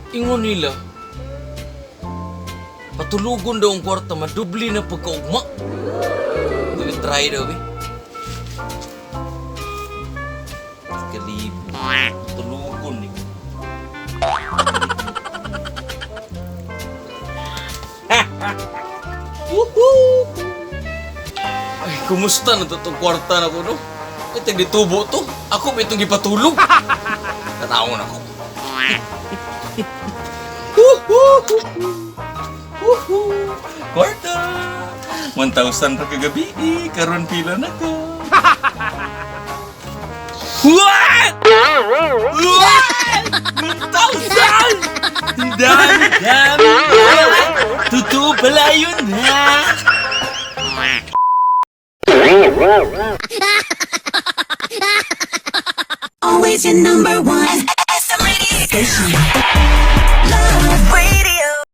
Ingon nila, patulugon daw ang kwarta, madubli na pagkaugma. Hindi try daw, eh. Kalibo. Tulugon eh. Woohoo! Ay, kumusta na to itong kwarta na ko, no? Ay, tagditubo to. Ako ba itong gipatulog? Tataon ako. Woohoo! Woohoo! Kwarta! 1,000 pa kagabi. Eh, karon pila na ka. What? What? 1,000! Ang dami, dami! Totoo pala yun, ha? Always your number one. SM Radio Station.